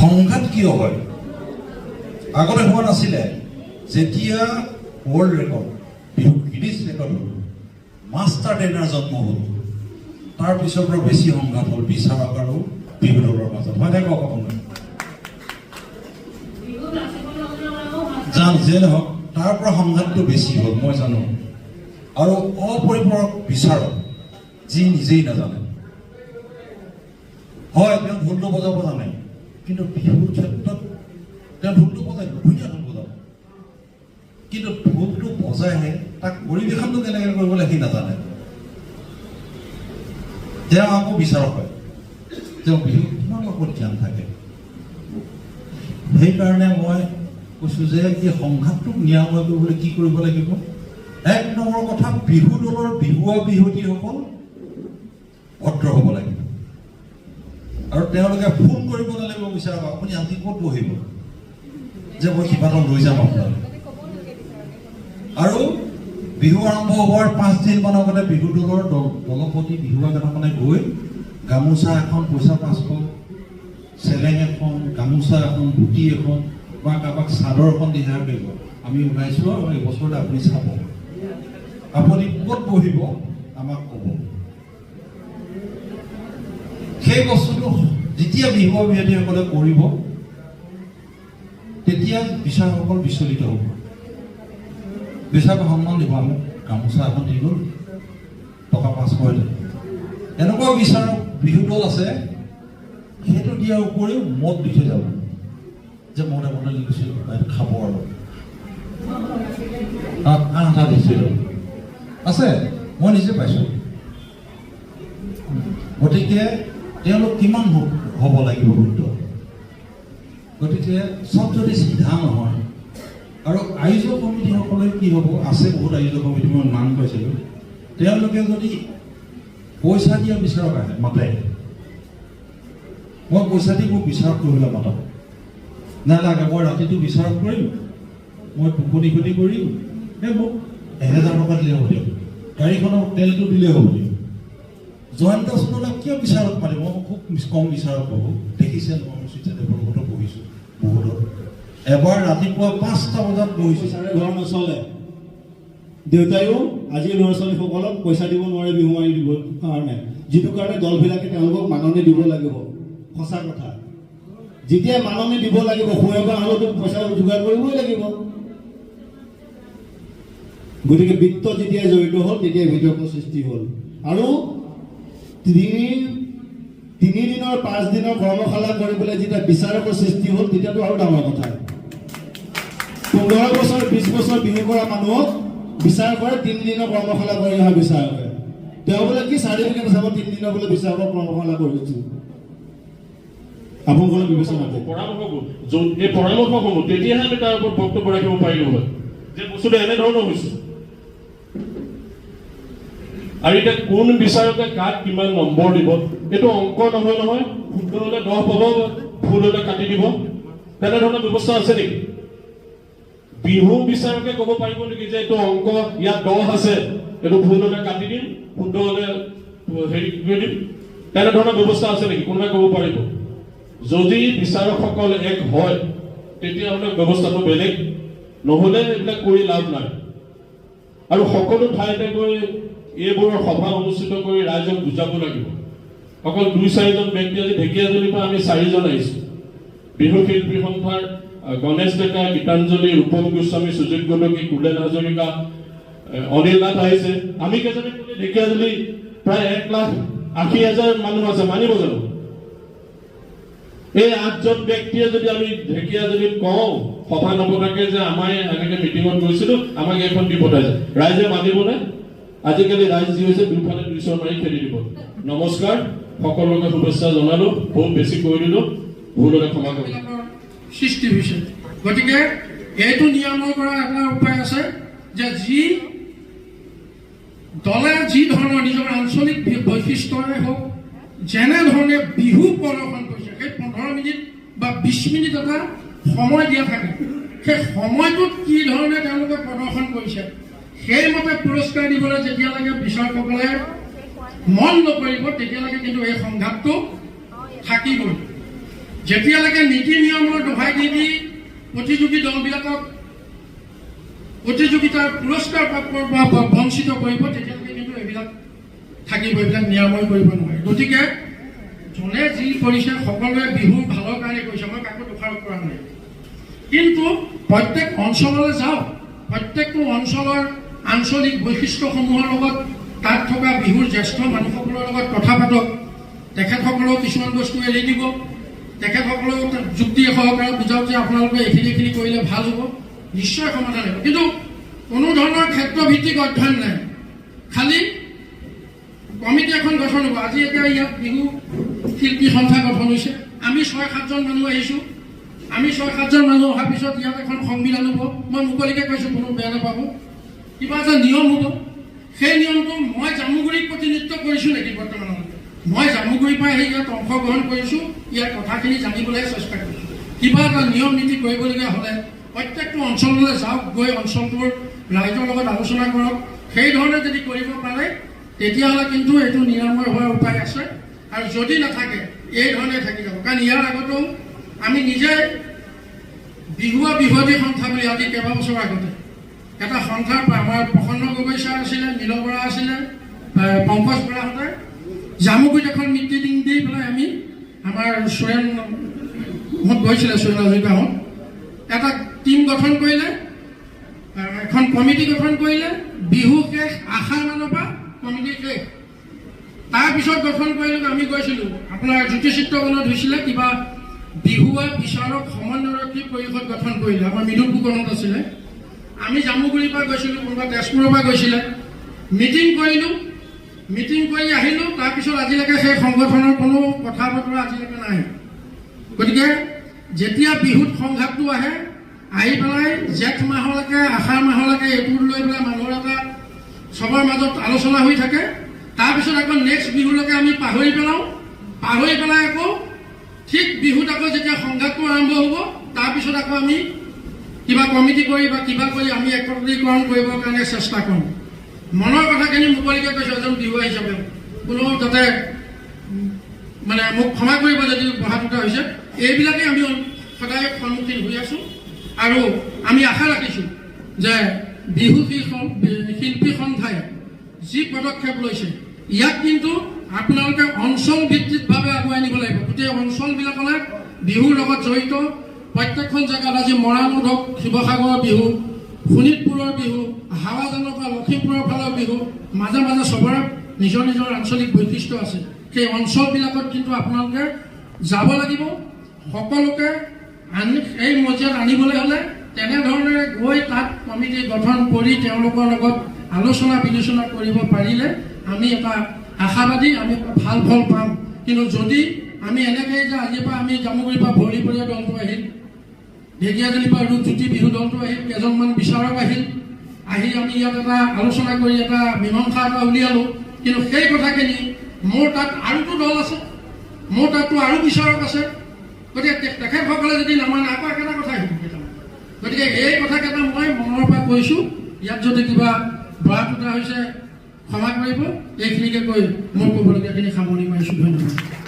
সংঘাত কিয় হয়? আগতে হোৱা নাছিলে। যেতিয়া world record, Bihu Guinness record হ'ল, মাষ্টাৰ ট্ৰেইনাৰ জন্ম হ'ল, তাৰ পিছৰ পৰা বেছি সংঘাত হ'ল বিচাৰক আৰু বিহু দলৰ মাজত। হয় নাই কওক আপুনি? বিহু নাচিব নজনা। যান যে নহওক, তাৰ পৰা সংঘাতটো বেছি হ'ল, মই জানো। আৰু অপৰিপৰক বিচাৰক, যি নিজেই নাজানে, হয়, তেওঁ ঢোলটো বজাব জানে, কিন্তু বিহুৰ ক্ষেত্ৰত তেওঁ ঢোলটো বজাই দিব, ধুনীয়া ঢোল বজাব, কিন্তু ঢোলটো বজাইহে তাক পৰিৱেশনটো কেনেকৈ কৰিব লাগে সি নাজানে। তেওঁ আকৌ বিচাৰক হয়। তেওঁ বিহু কিমান ওপৰত জ্ঞান থাকে? সেইকাৰণে মই কৈছোঁ যে এই সংঘাতটোক নিৰাময় কৰিবলৈ কি কৰিব লাগিব? এক নম্বৰ কথা, বিহু দলৰ বিহুৱা বিহুৱতীসকল ভদ্ৰ হ'ব লাগিব আৰু তেওঁলোকে ফোন কৰিব নালাগিব বিচাৰক, আপুনি আজি ক'ত বহিব, যে মই কিবা এটা লৈ যাম আপোনালৈ। আৰু বিহু আৰম্ভ হোৱাৰ 5 দিনমান আগতে বিহু দলৰ দলপতি বিহুৱা কেইটামানে গৈ গামোচা এখন, পইচা 500, চেলেং এখন, গামোচা এখন, ধুতি এখন বা কাৰোবাক চাদৰ এখন দি সেয়া কৰিব, আমি ওলাইছোঁ আৰু এই বছৰতে আপুনি চাব, আপুনি ক'ত বহিব আমাক ক'ব। সেই বস্তুটো যেতিয়া বিহুৱা বিহুৱতীসকলে কৰিব, তেতিয়া বিচাৰকসকল বিচলিত হ'ব। বিচাৰক সন্মান দিব, আমাক গামোচা এখন দি গ'ল, টকা 500 দিলে। এনেকুৱাও বিচাৰক বিহু দল আছে, সেইটো দিয়াৰ উপৰিও মদ দি থৈ যাব যে মদ এবটল দি গৈছিলোঁ, খাব আৰু আঠ এটা দিছিলোঁ আছে, মই নিজে পাইছোঁ। গতিকে তেওঁলোক কিমান হ'ব লাগিব শুদ্ধ? গতিকে চব যদি চিধা নহয় আৰু আয়োজক কমিটিসকলে কি হ'ব, আছে বহুত আয়োজক কমিটি, মই নাম কৈছিলোঁ, তেওঁলোকে যদি পইচা দিয়া বিচাৰক আহে মাতে, মই পইচা দি মোক বিচাৰক কৰিবলৈ মাতক, নালাগে, মই ৰাতিটো বিচাৰক কৰিম, মই টোপনি খতি কৰিম, এই মোক 1000 টকা দিলে হ'ব দিয়ক, গাড়ীখনৰ তেলটো দিলে হ'ব দিয়ক। জয়ন্ত সোণোৱালক কিয় বিচাৰক মাতিব? মই খুব কম বিচাৰক পাব দেখিছে। মই সূৰ্যদেৱৰ লগতো বহিছোঁ বহুতত। এবাৰ ৰাতিপুৱা 5টা বজাত বহিছোঁ। পইচাৰে ঘৰ নচলে। দেউতাইও আজিৰ ল'ৰা ছোৱালীসকলক পইচা দিব নোৱাৰে বিহু মাৰি দিব কাৰণে, যিটো কাৰণে দলবিলাকে তেওঁলোকক মাননি দিব লাগিব। সঁচা কথা, যেতিয়া মাননি দিব লাগিব, শুৱে হ'লেতো পইচা যোগাৰ কৰিবই লাগিব। গতিকে বিত্ত যেতিয়া জড়িত হ'ল, তেতিয়াই বিতৰ্ক সৃষ্টি হ'ল। আৰু 3 দিনৰ 5 দিনৰ কৰ্মশালা কৰি পেলাই যেতিয়া বিচাৰকৰ সৃষ্টি হ'ল, তেতিয়াতো আৰু ডাঙৰ কথা। 15 বছৰ, 20 বছৰ বিহু কৰা মানুহক বিচাৰ কৰে 3 দিনৰ কৰ্মশালা কৰি অহা বিচাৰকে। তেওঁ বোলে কি চাৰ্টিফিকেট চাব, 3 দিনৰ বোলে বিচাৰকৰ কৰ্মশালা কৰিছো। আপোনালোকে বিবেচনা কৰক। পৰামৰ্শবোৰ এই পৰামৰ্শসমূহ তেতিয়াহে আমি তাৰ ওপৰত বক্তব্য ৰাখিব পাৰিলো হয় যে বস্তুটো এনেধৰণৰ হৈছে। আৰু এতিয়া কোন বিচাৰকে কাক কিমান নম্বৰ দিব, এইটো অংক নহয় নহয়। শুদ্ধ হলে 10 পাব, ভুল হলে কাটি দিব, তেনেধৰণৰ ব্যৱস্থা আছে নেকি? বিহু বিচাৰকে ক'ব পাৰিব নেকি যে এইটো অংক, ইয়াত 10 আছে, এইটো ভুল হলে কাটি দিম, শুদ্ধ হলে হেৰি কৰি দিম? তেনেধৰণৰ ব্যৱস্থা আছে নেকি? কোনোবাই ক'ব পাৰিব? যদি বিচাৰকসকল এক হয়, তেতিয়াহ'লে ব্যৱস্থাটো বেলেগ, নহ'লে এইবিলাক কৰি লাভ নাই। আৰু সকলো ঠাইতে গৈ এইবোৰৰ সভা অনুষ্ঠিত কৰি ৰাইজক বুজাব লাগিব। অকল দুই চাৰিজন ব্যক্তি, আজি ঢেকীয়াজুলিৰ পৰা আমি চাৰিজন আহিছো, বিহু শিল্পী সন্থাৰ গণেশ ডেকা, গীতাঞ্জলি, ৰূপম গোস্বামী, সুজিত গদকী, কুলেন হাজৰিকা, অনিল নাথ আহিছে। আমি কেইজনে গ'লে ঢেকীয়াজুলি প্ৰায় 1,80,000 মানুহ আছে, মানিব জানো? এই আঠজন ব্যক্তিয়ে যদি আমি ঢেকীয়াজুলিত কওঁ সভা নপতাকে যে আমাৰ এনেকে মিটিঙত গৈছিলো, আমাক এইখন দি পঠাইছে, ৰাইজে মানিবনে? আজিকালি ৰাইজ যি হৈছে, দুফালে দুই চৰ মাৰি খেদি দিব। নমস্কাৰ, সকলোকে শুভেচ্ছা জনালো। বহুত বেছি কৈ দিলো, ভুল হলে ক্ষমা কৰিব। বিলাকৰ সৃষ্টি হৈছে। গতিকে এইটো নিৰাময় কৰাৰ এটা উপায় আছে যে যি দলে যি ধৰণৰ নিজৰ আঞ্চলিক বৈশিষ্ট্যৰে হওক, যেনেধৰণে বিহু প্ৰদৰ্শন কৰিছে, সেই 15 মিনিট বা 20 মিনিট এটা সময় দিয়া থাকে, সেই সময়টোত কি ধৰণে তেওঁলোকে প্ৰদৰ্শন কৰিছে, সেইমতে পুৰস্কাৰ দিবলৈ যেতিয়ালৈকে বিচাৰকসকলে মন নকৰিব, তেতিয়ালৈকে কিন্তু এই সংঘাতটো থাকিবই। যেতিয়ালৈকে নীতি নিয়মৰ দোহাই দি দি প্ৰতিযোগী দলবিলাকক প্ৰতিযোগিতাৰ পুৰস্কাৰ প্ৰাপ্তৰ পৰা বঞ্চিত কৰিব, তেতিয়ালৈকে কিন্তু এইবিলাক থাকিব, এইবিলাক নিৰাময় কৰিব নোৱাৰে। গতিকে যোনে যি কৰিছে সকলোৱে বিহুৰ ভালৰ কাৰণে কৰিছে, মই কাকো দোষাৰোপ কৰা নাই। কিন্তু প্ৰত্যেক অঞ্চললৈ যাওক, প্ৰত্যেকটো অঞ্চলৰ আঞ্চলিক বৈশিষ্ট্যসমূহৰ লগত তাত থকা বিহুৰ জ্যেষ্ঠ মানুহসকলৰ লগত কথা পাতক। তেখেতসকলেও কিছুমান বস্তু এৰি দিব, তেখেতসকলেও যুক্তি সহকাৰে বুজাওক যে আপোনালোকে এইখিনি এইখিনি কৰিলে ভাল হ'ব, নিশ্চয় সমাধান হ'ব। কিন্তু কোনো ধৰণৰ ক্ষেত্ৰভিত্তিক অধ্যয়ন নাই, খালি কমিটি এখন গঠন হ'ব। আজি এতিয়া ইয়াত বিহু শিল্পী সন্থা গঠন হৈছে, আমি 6-7জন মানুহ আহিছোঁ। আমি 6-7জন মানুহ অহাৰ পিছত ইয়াত এখন সংবিধান হ'ব, মই মুকলিকৈ কৈছোঁ, কোনো বেয়া নাপাব। কিবা এটা নিয়ম হ'ব, সেই নিয়মটো মই জামুগুৰিক প্ৰতিনিধিত্ব কৰিছোঁ নেকি বৰ্তমানলৈকে? মই জামুগুৰিৰ পৰা আহি ইয়াত অংশগ্ৰহণ কৰিছোঁ, ইয়াৰ কথাখিনি জানিবলৈহে চেষ্টা কৰিছোঁ। কিবা এটা নিয়ম নীতি কৰিবলগীয়া হ'লে প্ৰত্যেকটো অঞ্চললৈ যাওক, গৈ অঞ্চলটোৰ ৰাইজৰ লগত আলোচনা কৰক। সেইধৰণে যদি কৰিব পাৰে তেতিয়াহ'লে কিন্তু এইটো নিৰাময় হোৱাৰ উপায় আছে, আৰু যদি নাথাকে এই ধৰণে থাকি যাব। কাৰণ ইয়াৰ আগতেও আমি নিজে বিহুৱা বিহুৱতী সন্থা বুলি আজি কেইবাবছৰ আগতে এটা সন্থাৰ পৰা আমাৰ প্ৰসন্ন গগৈ ছাৰ আছিলে, নীল বৰা আছিলে, পংকজ বৰাহঁতে জামুগুৰিত এখন মিটিং দি পেলাই আমি আমাৰ সুৰেণহঁত গৈছিলে, সুৰেণ হাজৰিকাহঁত, এটা টীম গঠন কৰিলে, এখন কমিটি গঠন কৰিলে। বিহু শেষ আষাৰ মানৰ পৰা কমিটি শেষ, তাৰপিছত গঠন কৰিলোঁ। আমি গৈছিলোঁ, আপোনাৰ জ্যোতি চিত্ৰবনত হৈছিলে কিবা বিহুৱা বিচাৰক সমন্বয়ৰক্ষী পৰিষদ গঠন কৰিলে, আমাৰ মৃদুল ফুকনত আছিলে। আমি জামুগুৰিৰ পৰা গৈছিলোঁ, কোনোবা তেজপুৰৰ পৰা গৈছিলে, মিটিং কৰিলোঁ, মিটিং কৰি আহিলোঁ। তাৰপিছত আজিলৈকে সেই সংগঠনৰ কোনো কথা বতৰা আজিলৈকে নাই। গতিকে যেতিয়া বিহুত সংঘাতটো আহে, আহি পেলাই জেঠ মাহলৈকে আষাৰ মাহলৈকে এইটো লৈ পেলাই মানুহৰ এটা চবৰ মাজত আলোচনা হৈ থাকে। তাৰপিছত আকৌ নেক্সট বিহুলৈকে আমি পাহৰি পেলাওঁ, পাহৰি পেলাই আকৌ ঠিক বিহুত আকৌ যেতিয়া সংঘাতটো আৰম্ভ হ'ব, তাৰপিছত আকৌ আমি কিবা কমিটি কৰি বা কিবা কৰি আমি একত্ৰীকৰণ কৰিবৰ কাৰণে চেষ্টা কৰোঁ। মনৰ কথাখিনি মুকলিকৈ কৈছোঁ এজন বিহুৱা হিচাপে, কোনো যাতে মানে মোক ক্ষমা কৰিব যদি বহা দুটা হৈছে। এইবিলাকেই আমি সদায় সন্মুখীন হৈ আছোঁ, আৰু আমি আশা ৰাখিছোঁ যে বিহু শিল্পী সন্থাই যি পদক্ষেপ লৈছে ইয়াক কিন্তু আপোনালোকে অঞ্চল ভিত্তিকভাৱে আগুৱাই নিব লাগিব। গোটেই অঞ্চলবিলাকলৈ বিহুৰ লগত জড়িত প্ৰত্যেকখন জেগাত আজি মৰাণত হওক, শিৱসাগৰৰ বিহু, শোণিতপুৰৰ বিহু, হাৱাজানৰ পৰা লখিমপুৰৰ ফালৰ বিহু, মাজে মাজে চবৰে নিজৰ নিজৰ আঞ্চলিক বৈশিষ্ট্য আছে। সেই অঞ্চলবিলাকত কিন্তু আপোনালোকে যাব লাগিব, সকলোকে আনি এই মজিয়াত আনিবলৈ হ'লে তেনেধৰণেৰে গৈ তাত কমিটি গঠন কৰি তেওঁলোকৰ লগত আলোচনা বিলোচনা কৰিব পাৰিলে আমি এটা আশাবাদী, আমি এটা ভাল ফল পাম। কিন্তু যদি আমি এনেকৈ যে আজিৰ পৰা আমি জামুগুৰিৰ পৰা ভৰিপৰীয়া দলটো আহিল, ঢেকীয়াজুলিৰ পৰা ৰূপজ্যোতি বিহু দলটো আহিল, কেইজনমান বিচাৰক আহিল, আহি আমি ইয়াত এটা আলোচনা কৰি এটা মীমাংসা এটা উলিয়ালোঁ, কিন্তু সেই কথাখিনি মোৰ তাত আৰুতো দল আছে, মোৰ তাততো আৰু বিচাৰক আছে, গতিকে তেখেতসকলে যদি নামানে আকৌ একেটা কথাই হ'ব কেইটামান। গতিকে এই কথাকেইটা মই মনৰ পৰা কৈছোঁ, ইয়াত যদি কিবা বৰা টুটা হৈছে ক্ষমা কৰিব। এইখিনিকে কৈ মোৰ ক'বলগীয়াখিনি সামৰণি মাৰিছোঁ। ধন্যবাদ।